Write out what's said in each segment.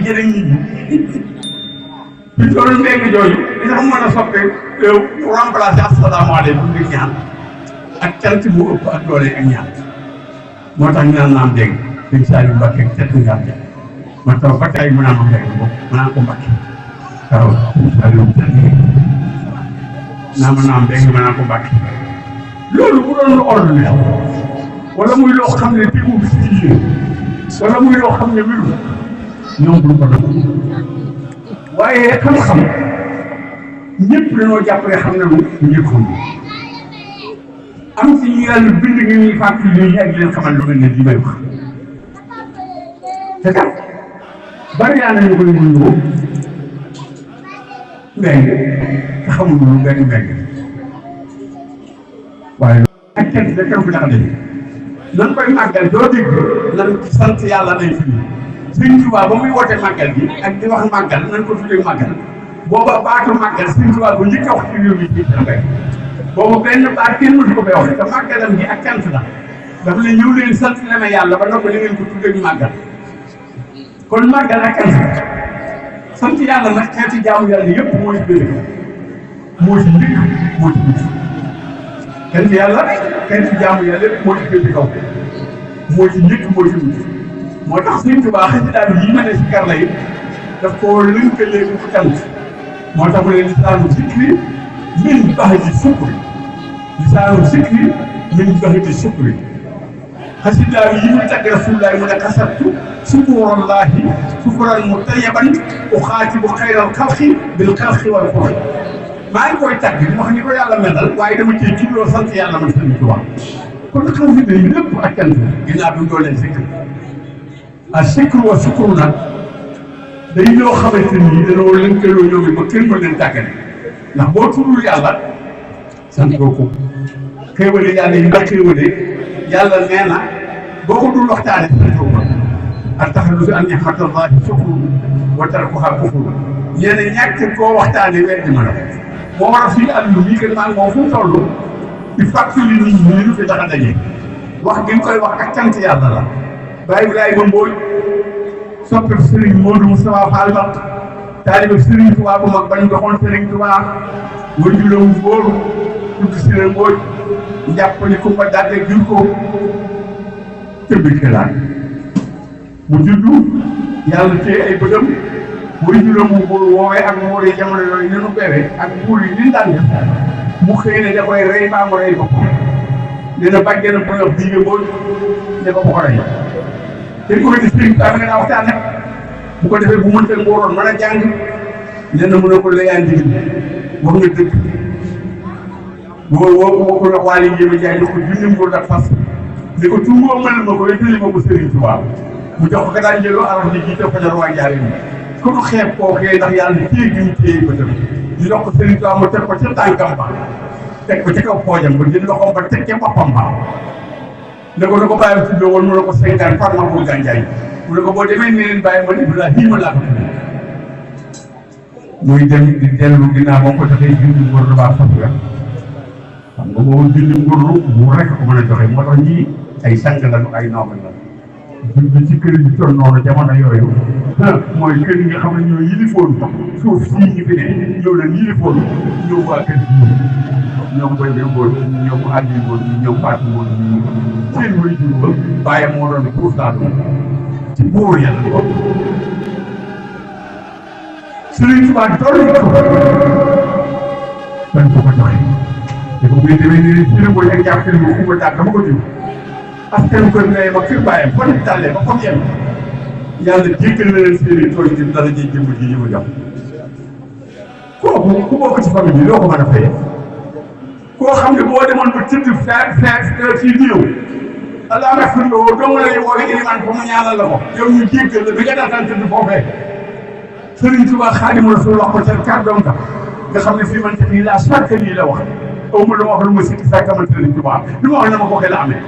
jëriñ nit ñi ci toolu mbéy mi jooju li tax mën a soppi remplacer asalaamaaleykum di ñaan ak cant bu ëpp ak doole ak ñaan moo tax ñu naan naam dégg sëñ Saliou Mbacke tet nga am ma taw ba tey mu naan ma mbéy mi ma naan ko Mbacke waaw sëñ Saliou naa ma naam dégg ma naan ko Mbacke loolu bu doon lu ordinaire wala muy loo xam ne tegu bi si liggéey wala muy loo xam ne wéru ñoom duñ ko def waaye xam-xam ñëpp dañoo jàpp ne xam na lu ñëpp xam am ci ñu yàlla bind nga ñuy fàttali ñu ak leen xamal lu mel ne li may wax te kat bari yaa nañu koy nuyoo mbéy te xamul lu benn mbéy waaye ak kenn da kenn ku tax a dégg nan koy màggal doo dégg nan sant yàlla nay fi Sëriñ Tuubaa ba muy woote màggal gi ak di wax màggal nan ko tuddee màggal booba baatu màggal Sëriñ Tuubaa bu njëkk a wax ci réew mi ci Sénégal boobu benn baat kenn mësu ko bay wax te màggalam gi ak cant la dafa ne ñëw leen sant na ma yàlla ba noppi li ngeen ko tuddee ñu màggal kon màggal ak cant sant yàlla nag xeeti jaamu yàlla yëpp moo ci bëri moo ci njëkk moo ci mujj kenn yàlla xeeti jaamu yàlla yëpp moo ci bëri kaw moo ci njëkk moo ci mujj moo tax Sëriñ Tuubaa xasidaam yi ma ne si kar la yi daf koo lënkalee ko cant moo tax mu ne lisaanu zikri min bahdi sukri lisaanu zikri min bahdi sukri xasidaam yi ñu tagg Rasulullaah mu ne kasabtu sukurallahi sukuran mutayyaban uxaatibu xayral xalqi bil xalqi wal xulqi maa ngi koy tagg di wax ni ko yàlla melal waaye dama cee jubloo sant yàlla man Sëriñ Tuubaa kon xasida yi lépp ak cant ginnaaw bi mu doolee zikri a sikru wa sukru nag day loo xamante ni dañoo lëkkaloo ñoom ba kenn mën leen tàggale ndax boo tuddul yàlla sant ko xéewale yàlla yi nga xéewale yàlla nee na boo ko dul waxtaane sant ko ak taxalusi an ni'matallahi sukru wa tarkuha kufru ñeene ñàkk koo waxtaane weddi ma la moo war a fii àllu bii kat maa moom fu mu toll di fàttali nit ñi lu fi tax a daje wax gi nga koy wax ak cant yàlla la Baye Ibrahima Mbodj soppeeku Serigne Modou Moustapha Fall ba taalibe Serigne Touba bu mag bañ doxoon Serigne Touba wënjulam góor tudd Serigne Mbodj njàpp ni ku ma daggee jur ko tëbbi xilaat mu juddu yàlla téye ay bëtam wënjulam mu góor woowee ak muur yi jamono yooyu ni nu beewee ak muur yi ni daan def mu xëy ne da koy rey maa mu rey ko nee na bàjjee na bu ñuy wax bii nga Mbodj ne ko ko rey te ko di Sëriñ Tuubaa nga naa waxtaane bu ko defee bu mënta mbooroon mën a jàng nee na mën a ko layaan digg wax nga dëgg woo ko wax waa li jéem a jaay ne ko junni ngóor ak fas ne ko tuungoo mel ma ko yëkkali ma ko Sëriñ Tuubaa mu jox ko ka daan jëloo alal di jiite fajar waa jaaree ni ku nu xeeb koo xëy ndax yàlla téye gi mu téye ko tam ñu jox ko Sëriñ Tuubaa mu teg ko ca tànkam ba teg ko ca kaw poojam ba jël loxoom ba teg ca boppam ba ne ko bàyyi tuddee woon mu ne ko 50 par ma ko gàncax mu ne ko boo demee ne leen bàyyi man Ibrahima laa ko tuddee muy dem di dellu ginnaaw boo ko defee junni ngóor baa fas nga xam nga boobu junni ngóor bu rek ko mën a joxe moo tax ñii ay sang lañu ay noomal la bi ci kër yi toll noonu jamono yooyu mooy kër yi nga xam ne ñoo yilifoon suuf sii ñu fi ne ñëw leen yilifoon ñëw waa kër gi ñoom Boy Mbooj ñoom Aliou Mbooj ñoom Fatou Mbooj seen way jur ba bàyyi moo doon pour daal ci buur yàlla ko Sëriñ Tuubaa toll ko dañ ko joxe te bu muy demee nii Sëriñ Mbooj ak jàpp kër gi ku ma jàpp dama ko jiw askan kër ngay ba kër bàyyam fa ñu tàllee ba comme yem yàlla jéggal na leen seen i tooñ ci dara ji jëmm ji ñu ko jox kooku ku bokk ci famille bi loo ko mën a fayee koo xam ne boo demoon ba tëdd fekk ci diw allah ma fi woo dong lay woo iliman ko mu ñaanal la ko yow ñu jéggal la bi nga daataan tëdd foofee Sëriñ Tuubaa Xaadimu Rasuul wax ko ca kàddoom ka nga xam ne fii man tamit laa chaque nii la wax aw ma lu ma wax lu ma sikki sàkk man Sëriñ Tuubaa li ma wax na ma ko xel amee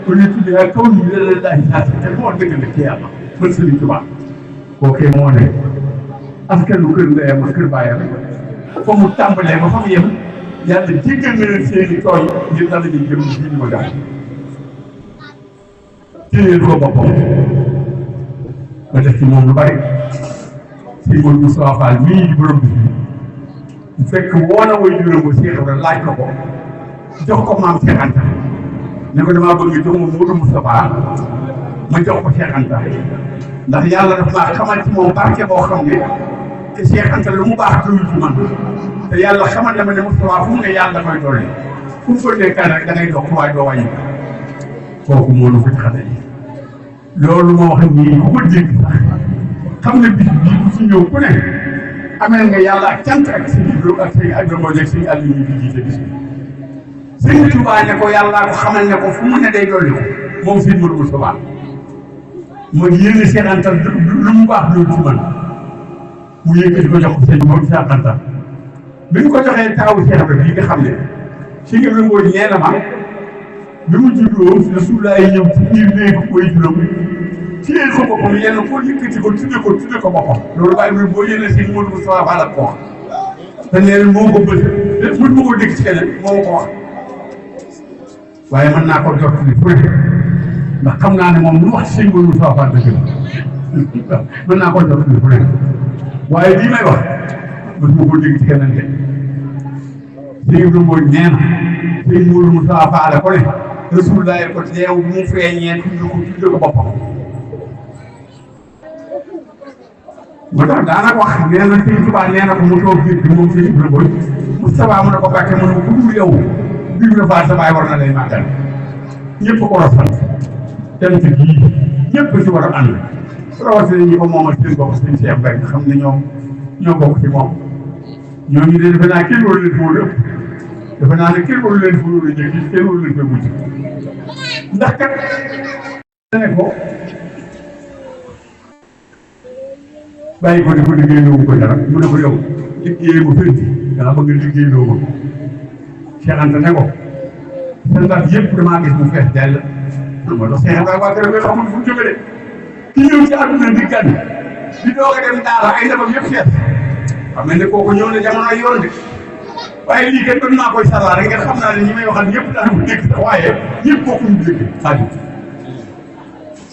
kon ñu tuddee kaw ñu ne la laaj te moo dëgg la ci yàlla man Sëriñ Tuubaa kookee moo ne askanu kër ndeyam ak kër baayam fa mu tàmbalee ba fa mu yem yàlla jéggal na leen seen i tooñ ngir dara di jëm ji ñu ma gaañ téyeel ko boppam ba def ci moom lu bari si Modou Moustapha Fall mii di borom bis bi bu fekk woo na way juróom ba Cheikh Ibrahima laaj ko ko jox ko maam Cheikh Anta ne ko damaa bëgg jox ma Modou Moustapha ma jox ko Cheikh Anta ndax yàlla daf maa xamal ci moom barke boo xam ne te Cheikh Anta lu mu baax doyul ci man te yàlla xamal na ma ne Moustapha fu mu ne yàlla dafay dolli fu mu ko nekkal rek da ngay dox waaye doo wàññi kooku moo nu ko ci xale yi loolu moo wax nii ku ko dégg sax xam ne bis bii bu ci ñëw ku ne amee nga yàlla ak cant ak sëñ Ibro ak sëñ Adama ak sëñ Aliou ñu di jiite bis bi sëñ Tuubaa ne ko yàllaa ko xamal ne ko fu mu ne day dolli ko moom sëñ Modou Moustapha ma yéene Cheikh Anta lu mu baax loolu ci man mu yëkkati ko jox ko sëñ Modou Cheikh Anta bi ñu ko joxee taawu Cheikh Ibra bii nga xam ne si nga Ibra Mbodj nee na ma bi mu juddoo Rasulullah yi ñëw ci biir néegu koy juróom téye ko boppam yenn ko yëkkati ko tudde ko boppam loolu waaye bi boo yéene sëñ Modou Moustapha Fall ak ko wax te nee na moo ko bëgg mën ma ko dégg ci keneen moo ko wax waaye mën naa ko jot ni fu ne ndax xam naa ne moom lu wax ci sëñ Modou Moustapha Fall dëgg la mën naa ko jot ni fu ne waaye lii may wax mën ma ko dégg ci keneen de sëñ Ibra Mbodj nee na sëñ Modou Moustapha Fall ko ne Rasulullah ko teew bu mu feeñee tudde ko boppam moo tax daanaka wax nee na sëñ Tuubaa nee na ko mu toog biir bi moom sëñ Ibra Mbodj Moustapha mu ne ko bàkke mu ne ko ku dul yow biir na Fall sa baay war na lay màggal ñëpp ko war a sant cant gii ñëpp ci war a ànd rawatina ñi ko moomal seen bopp sëñ Cheikh Mbaye nga xam ne ñoo bokk ci moom ñooñu de defe naa kenn waru leen fóolu ëpp defe naa ne kenn waru leen fóolu njëkk kenn waru leen koy mujj ndax kat ne ko bàyyi ko di ko liggéeyloo ko dara mu ne ko yow liggéey ma fënti danga bëgg liggéeyloo ma Cheikh Anta ne ko sa ndax yëpp damaa gis mu fees dell moo tax Cheikh Ibrahima waa kër nga xamul fu mu jóge de ki ñëw ci àdduna di gan di doog a dem daara ay ndabam yëpp fees xam ne kooku ñëw na jamono yoon de waaye lii kenn doon naa koy sarlaa rek ngeen xam naa ne ñi may waxal ñëpp daan ko dégg sax waaye ñëpp bokkuñu dégg xaaju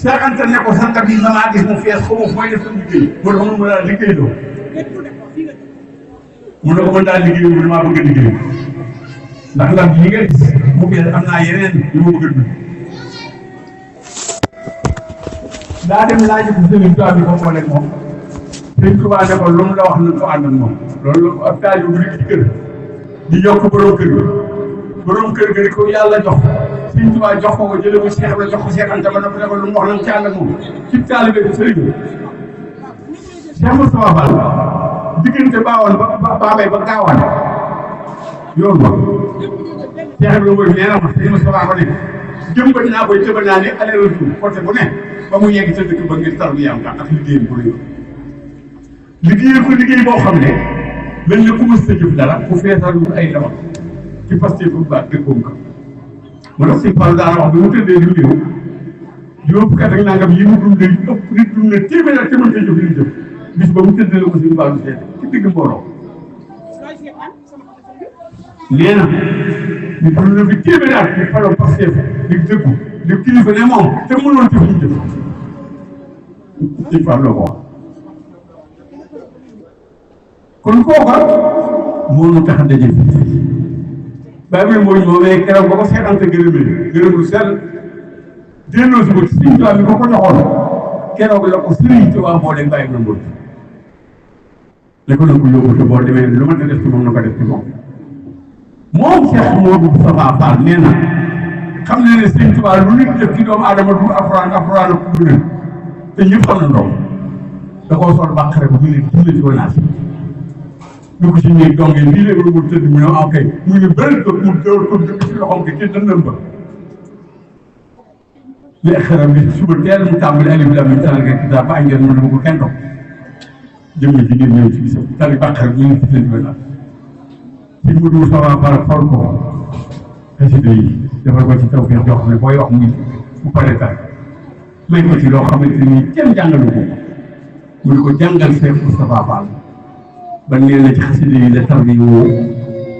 Cheikh Anta ne ko sa ndab yi damaa gis mu fees xaw ma fu may def sa liggéey moo tax mu daal liggéey loo mu ne ko mën daal liggéey bu damaa bëgg a liggéey ndax ndab yi nga gis mu fees am naa yeneen yu ma bëgg a dund daa dem laaj ko sëriñ Tuubaa bi ko booleeg moom sëriñ Tuubaa ne ko lu mu la wax nañ ko ànd ak moom loolu la ko ab taaj bu nekk ci kër di yokk borom kër gi borom kër gi ko yàlla jox sëriñ Tuubaa jox ko jëlee ko Cheikh la jox ko Cheikh Anta ba noppi ne ko lu mu wax nañ ci ànd ak moom ci taalibe bi sëriñ Cheikh Moustapha Fall diggante baawoon ba baabay ba gaawaan yoon ba Cheikh Ibrahima Mbodj nee na ma sëriñ Moustapha ko ne jëmbat naa koy jëmbat naa ne aller retour côté bu ne ba mu yegg ca dëkk ba ngir tar bi yam ak liggéeyam bu rëy liggéeyal ko liggéey boo xam ne mel ne ku mës a jëf dara ku feesalul ay ndawam ci pasté bu baax dëkkoom ka moo tax si Fall daana wax bi mu tëddee di liggéey juróom fukki at ak nangam yi mu dundee ëpp nit dund na téeméer ak téeméer koy jëf li jëf bis ba mu tëddee la ko si Fall seet ci digg mbooloo nee na ñu dund na fi téeméer at di falo pasté di dëggu di kilifa ne moom te mënoon jëf ñu jëf si Fall la ko wax kon kooka moo ñu tax a daje fii Baye Ibrahima Mbodj moomee keroog ba ko Cheikh Anta gërëmee gërëm lu sell delloo si ko ci Sëriñ Tuubaa bi ko joxoon keroog la ko Sëriñ Tuubaa booleeg Baye Ibrahima Mbodj ne ko na ko yóbbu te boo demee lu ma def ci moom na ko def ci moom moom Cheikh Modou Moustapha Fall nee na xam ne Sëriñ Tuubaa lu nit def ci doomu aadama du alxuraan ak lu ne te ñëpp xam na ndoom da koo sol bàqare ba mu ne ci wanaas ñu ko si néeg dong yi lii léegi lu mu tëdd mu ne ok mu ne bëri ko mu dóor ko ci loxoom gi ci dëndam ba li xaram bi suba teel mu tàmbali alif lam mim tanal kitaab ba ngeen mu ne ko kenn dox jëm ci ngeen ñëw ci bisam tali bàqare bi ñu ci leen wanaas ci mu dul sama par xool ko xasida yi defal ko ci taw bi yoo xam ne booy wax mu pare tar may ko ci loo xamante ni kenn jàngalu ko mu ne ko jàngal Cheikh Moustapha Fall ba nee na ci xasida yi la tar bi woo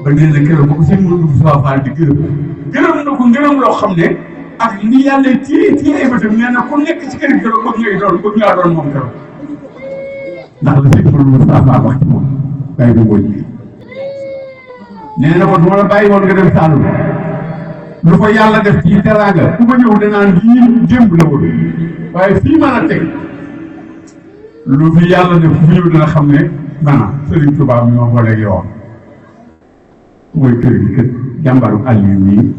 ba nee na keroog ba ko sëñ Modou Moustapha Fall di gërëm na ko ngërëm loo xam ne ak li yàlla téye ay bëtam nee na ku nekk ci kër gi keroog bëgg ngaa doon moom keroog ndax la sëñ Fallou Moustapha wax ci moom bàyyi bu Mbodj bi nee na ko du ma la bàyyi woon nga dem Saloum lu ko yàlla def ci teraanga ku ko ñëw danaan lii démb la woon waaye fii mën a teg lu fi yàlla def ku fi ñëw dana xam ne maanaam Serigne Touba mi moom wala yoon mooy kër gi kër jàmbaru àll yi nii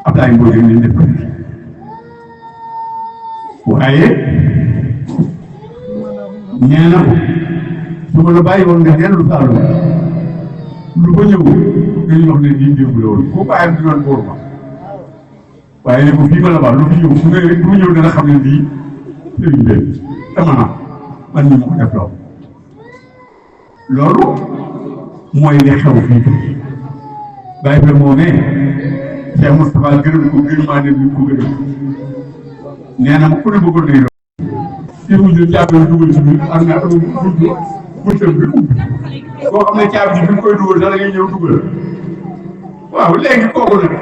Abdoulaye Mbodj lañ def ko waaye nee na ko su ma la bàyyi woon nga dellu Saloum lu ko ñëw dañuy wax ne lii démb la woon ku bàyyi di doon bóor ma waaye ne ko fii ma la baax lu fi ñëw ku ñëw dana xam ne lii sëriñ bi dama man ñu ma ko def loolu mooy li xew fii bàyyi ba moo ne Cheikh Moustapha gërëm ko gërëmaa dem ñu ko gërëm nee na ma ku ne bëggoon nay ci wuñu caabi dugal ci biir am na buntam bi ubbi boo xam ne caabi ji bi koy dugal sax da ngay ñëw dugal waaw léegi kooku nag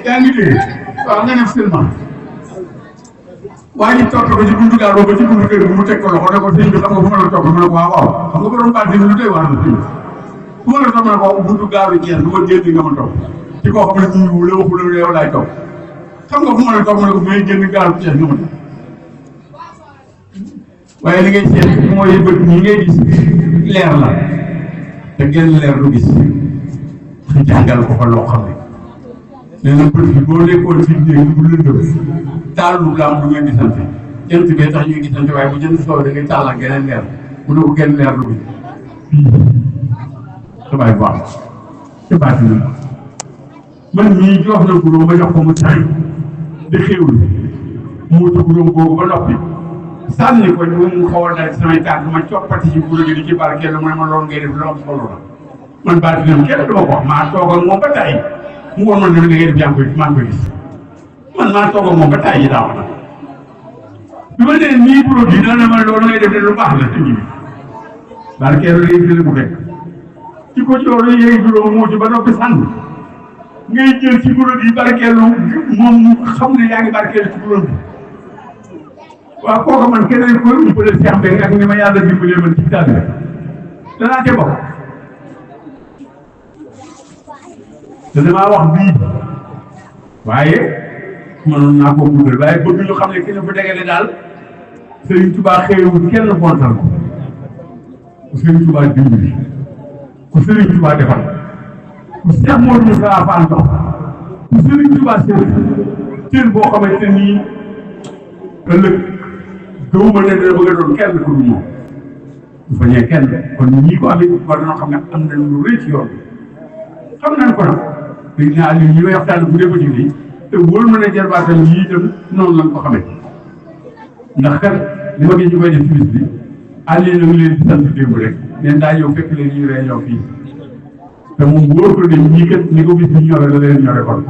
yaa ngi dégg waaw nga def seulement waa ji topp ko ci buntu gaal ba ci buntu kër bi mu teg ko loxo ne ko sëñ bi xam nga fu ma la topp ma ne ko waaw waaw xam nga borom baat lu doy waar la sëñ fu ma la topp ne ko buntu gaalu jeex du ma génn nga ma topp ci koo xam ne ñu la waxu la yow laay topp xam nga fu ma la topp ma ne ko may génn gaalu jeex nga ma topp waaye li ngay seet mooy bët ñi ngay gis leer la te genn leer du gis jàngal ko fa loo xam ne nee na bët bi boo nekkoon ci néeg bu lëndëm taal lu laam du ngeen gisante jant bee tax ñuy gisante waaye bu jant soo da ngay taal ak geneen leer mu ne ko genn leer du gis fii damay baax te baati na man mii jox na guróom ma jox ko mu tax di xéwlu mu ci guróom boobu ba noppi sànni ko mu xaw a dal samay tànk ma coppati ci guro gi di ci barkeelu mu ne ma loolu ngay def lu am solo la man baati nam kenn du ma ko wax maa toog ak moom ba tàyyi mu woon man ne li ngay def yaa ngi koy maa ngi koy gis man maa toog ak moom ba tàyyi daa wax bi ma nee nii produit dana ma loolu ngay def de lu baax la ci ñi barkeelu léegi fi la mu fekk ci ko loolu yéegi juróom moo ci ba noppi sànni ngay jël ci guro gi barkeelu moom xam ne yaa ngi barkeelu ci guro bi waaw kooku man keneen ko umpale Cheikh Mbengue ak ni ma yàlla dimbalee man ci taal bi danaa ca bokk te damaa wax bii waaye mënoon naa koo guddal waaye bëgg ñu xam ne ki ne fa degale daal Serigne Touba xëyewul kenn fontal ko ku Serigne Touba dimbali ku Serigne Touba defal ku Cheikh Modou Moussa Fall dox ku Serigne Touba cër boo xamante nii ëllëg gëwuma ne dana bëgg a doon kenn ku dul moom du fa ñëwee kenn kon ñii ko amee war nañoo xam ne am nañ lu rëy ci yoon bi xam nañ ko nag léegi naa li ñi may waxtaan bu dee ko ci lii te wóor ma ne jarbaatam yii itam noonu lañ ko xamee ndax kat li ma gis ñu koy def ci bis bi àll yi nag leen di sant démb rek neen daa ñëw fekk leen ñu réunion fii te moom wóor ko ne ñii kat ni ko bis bi ñore la leen ñore kon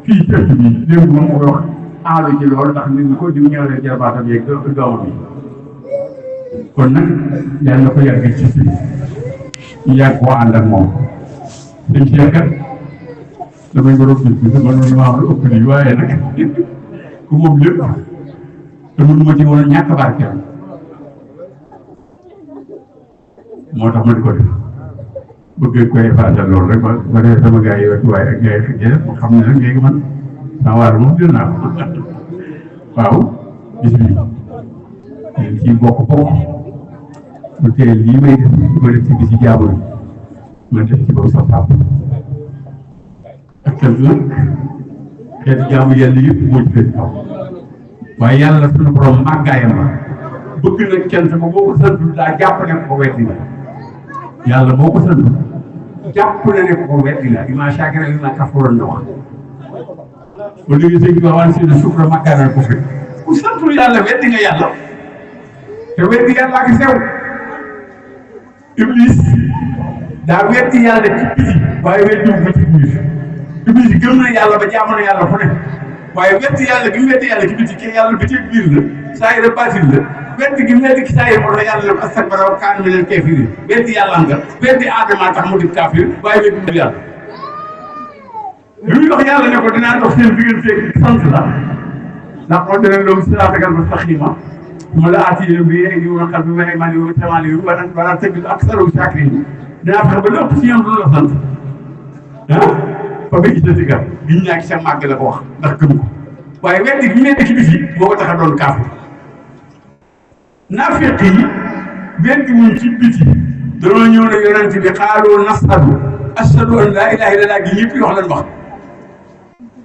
fii ci ëtt bi démb moom ko wax aalu ci loolu ndax nit ñi ko di ñëwee jarbaatam yeeg doomam yi kon nag yàlla na ko yàgg ci si ñu yàgg koo ànd ak moom dañ cee kat damay nga rob bi sama noonu ma am lu ëpp lii waaye nag ku moom lépp te mënuma ci woon a ñàkk barkeel moo tax ma di ko def bëgg koy faasal loolu rek ma dee sama gars yi wetu waaye ak gars yi xëy xam ne nag léegi man sama waar moom jël naa ko waaw bis bi leen ci bokk mu teel lii may def di ko def ci bisi jaabur yi ma def ci boobu sa pap ak kel nag xeeti jaamu yàlla yëpp moo ci fekk kaw waaye yàlla suñu borom màggaayam la bëgg nag kenn ko boo ko santul daa jàpp ne ko weddi la yàlla boo ko santul jàpp ne ko weddi la ima shakira lima kafaroon na wax ba léegi sëñ bi waan si ne sukra makkaanal ko fi ku santul yàlla weddi nga yàlla te weddi yàlla ak sew Iblis daa weddi yàlla ci biti waaye weddi wu ko ci biir Iblis gëm na yàlla ba jaamu na yàlla fu ne waaye weddi yàlla gi mu weddi yàlla ci biti ke yàlla bi ci biir la saa yëre baatin la weddi gi mu weddi ci saa yëre moo tax yàlla def astakbara wa kaana minal kaafiriin weddi yàlla nga weddi aadama tax mu di kaafir waaye weddi mu yàlla li muy wax yàlla ne ko dinaa dox seen digganteeg sant la ndax moo dana loolu siraatal mustaqiima ma la aati bi yu na xal bi ma man yu tamal yu wala tëgg ak saro sakri dinaa fexe ba lépp ci ñoom lu la sant fa nga gisati gar giñ naa ci sa màgg la ko wax ndax gëm ko waaye weddi gi nekk ci biti moo ko tax a doon kaafu naafiq yi weddi wuñ ci biti danoo ñëw ne yonent bi xaaloo nasadu ashadu an laa ilaaha illallaah gi ñëpp wax lan wax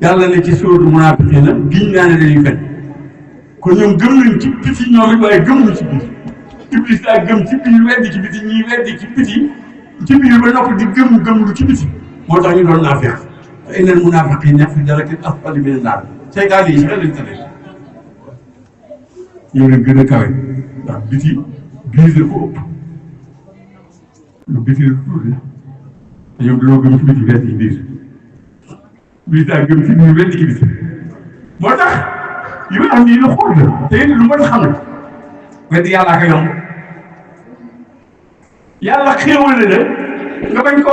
yàlla ne ci sóotu munaafiqiina giñ naa ne dañuy fen kon ñoom gëm nañ ci biti ñoom it waaye gëmuñ ci biti iblis daa gëm ci biir weddi ci biti ñii weddi ci biti ci biir ba noppi di gëm lu ci biti moo tax ñu doon naafiq innal munaafiqiina fi darkil asfali mina naar seytaane yi si xel lañ tane ñoo leen gën a kawe ndax biti biise ko ëpp lu biti la tuuti te ñoom dañoo gëm ci biti weddi ci biir biir daa gëm ci biir weddi ci biti moo tax yi ma am nii lu xool la te it lu mën a xam ne weddi yàllaa ko yomb yàlla xéewale la nga bañ ko